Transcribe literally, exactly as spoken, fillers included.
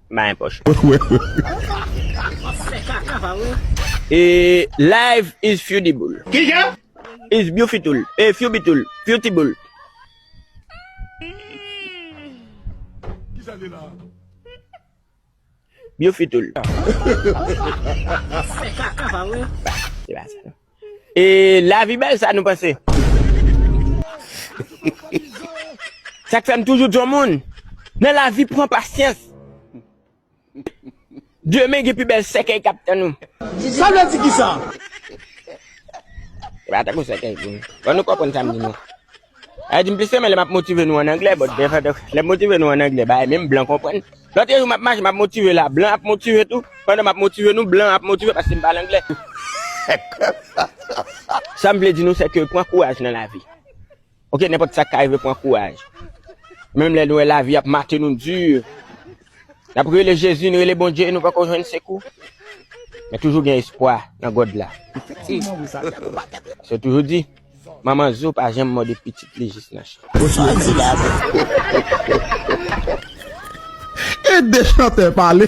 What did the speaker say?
Ba en pòch. E life is beautiful. Is beautiful. E beautiful. Beautiful. Beautiful. Se pa sa, non. E lavi bèl sa nou panse. Sa k fè m toujou di yon moun, nan lavi pran pasyans. Demen gen pi bèl sèkèy k ap tann ou. Sa vle di kisa? Se pa tankou sèkèy pou nou. Bon, nou konprann sa m di nou. Sa vle di m plis renmen lè m ap motive nou an anglè, but lè m motive nou an anglè, bagay menm blan konprann. Lòt jou m ap mache, m ap motive la, blan ap motive tou. Pandan m ap motive nou, blan ap motive paske m pale anglè. Sa m vle di nou, se ke pran kouraj nan lavi. Ok, nenpòt sa k ka rive, pran kouraj. Menm lè nou wè lavi ap mate nou di, n ap rele Jezi, n rele Bondye, nou poko jwenn sekou. Men toujou gen espwa nan God la. Se toujou di, manman zo pa janm mòde pitit li jis nan chan. E de chantè pale.